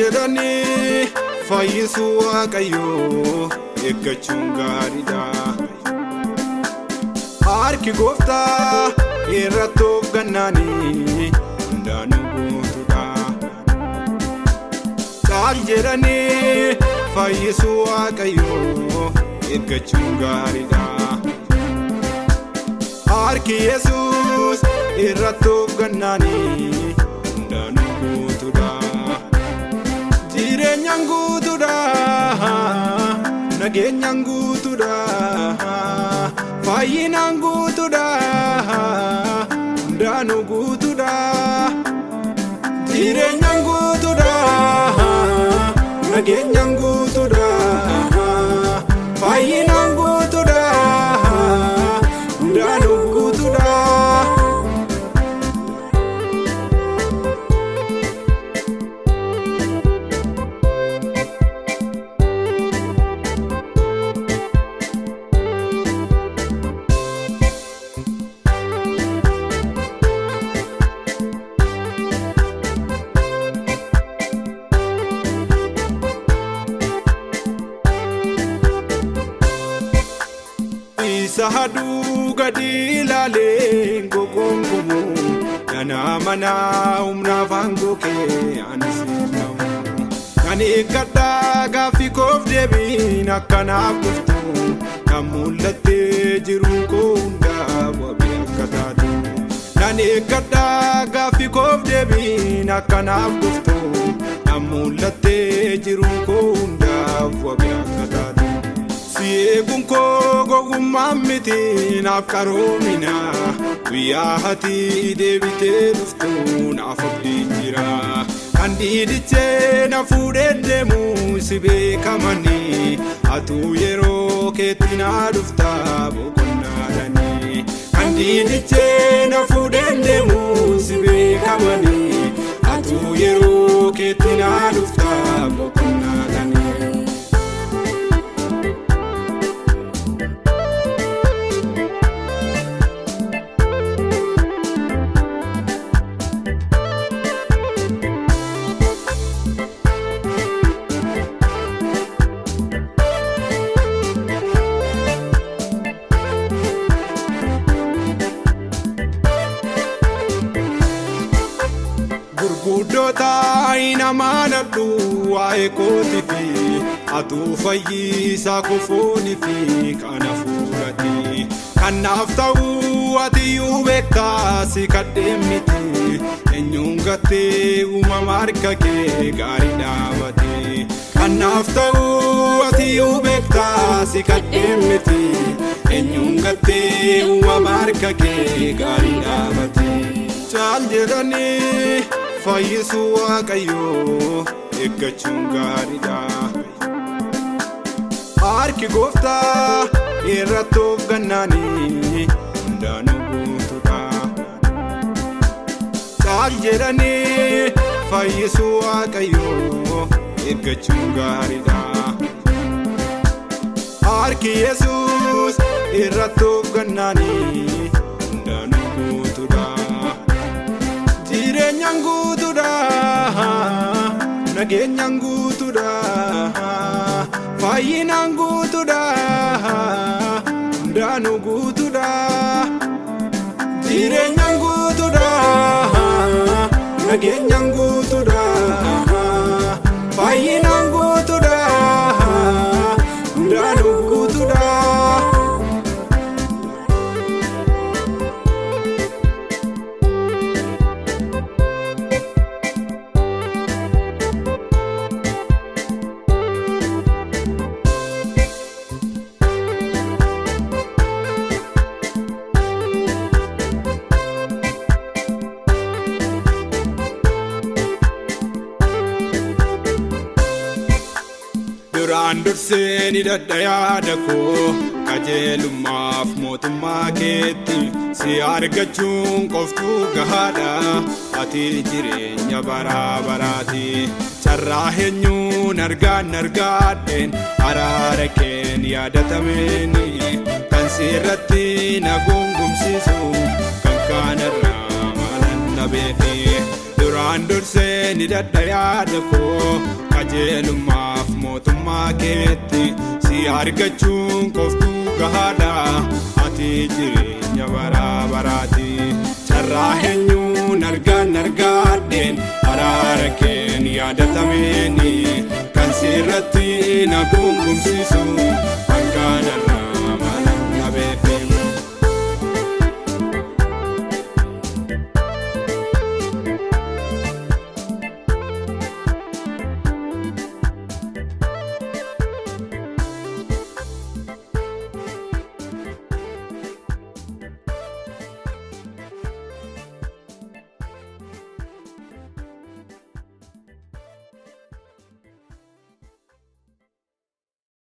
Caal jedhanii fayyisuu Waaqayyoo eeggachuun gaariidha. Harki gooftaa irratti of gannaanii hundaanuu guutuudha. Caal jedhanii fayyisuu Waaqayyoo eeggachuun gaariidha. Harki Yesuus irratti of gannaanii hundaanuu guutuudha. Jireenyaan guutuudha. Nageenyaan guutuudha. Fayyinaan guutuudha. Hundaanuu guutuudha. Jireenyaan guutuudha. Nageenyaan guutuudha. Fayyinaan guutuudha. Hundaanuu guutuudha. Isa haduu gadi ilaalee gogongomu nana mana humnaaf aangoo kee ani siinamu. Kan eeggadhaa gaaffii koof deebiin akkanaaf dhuftu kan mul'attee jiru koo hundaa wabii akka taatu. Nan eeggadhaa gaaffii koof deebiin akkanaaf dhuftu kan mul'attee jiru koo hundaaf wabii akka taatu. Si eeguun koo gowwummaan miti naaf qaroomina guyyaa ati deebitee dhuftu naaf abdiin jira. Kan diidichee na fuudhee deemu si beekamanii atuu yeroo keetti na dhufta boqonnaadhanii. Kan diidichee na fuudhee deemu si beekamanii atuu yeroo keetti na dhufta boqonnaadhanii. Gurguddoota hin amanadhu waa'ee kootii fi atuu fayyisaa kofoonii fi kana fuulati. Kanaaf ta'uu ati iyyuu beektaa si kadhee miti eenyuun gattee uumama harka kee gaarii dhaabate. Kanaaf ta'uu ati iyyuu beektaa si kadhee miti eenyuun gattee uumama harka kee gaarii dhaabate. Caal jedhanii fayyisuu Waaqayyoo eeggachuun gaariidha. Harki gooftaa irratti of gannaanii hundaanuu guutuudha. Caal jedhanii fayyisuu Waaqayyoo eeggachuun gaariidha. Harki Yesuus irratti of gannaanii hundaanuu guutuudha. Jireenyaan guutuudha. Nageenyaan guutuudha. Fayyinaan guutuudha. Hundaanuu guutuudha. Jireenyaan guutuudha. Nageenyaan guutuudha. Fayyinaan guutuudha. Hundaanuu guutuudha. Duraan dursee ni dadha yaada koo qajeelummaaf mootummaa keetti si argachuun qoftuu gahaadha ati jireenya baraa baraati carraa eenyuun argaan argaadheen araara keen yaadatameeni kan si irratti na gungumsiisu kan kaanarraa maalan dhabeefi. Duraan Duraan dursee ni dadha yaada koo qajeelummaaf mootummaa keetti si argachuun qoftuu gahaadha ati jireenya bara baraati. Carraa eenyuun argaan argaadheen araara keen yaadatameeni kan sirratti na gungumsiisu.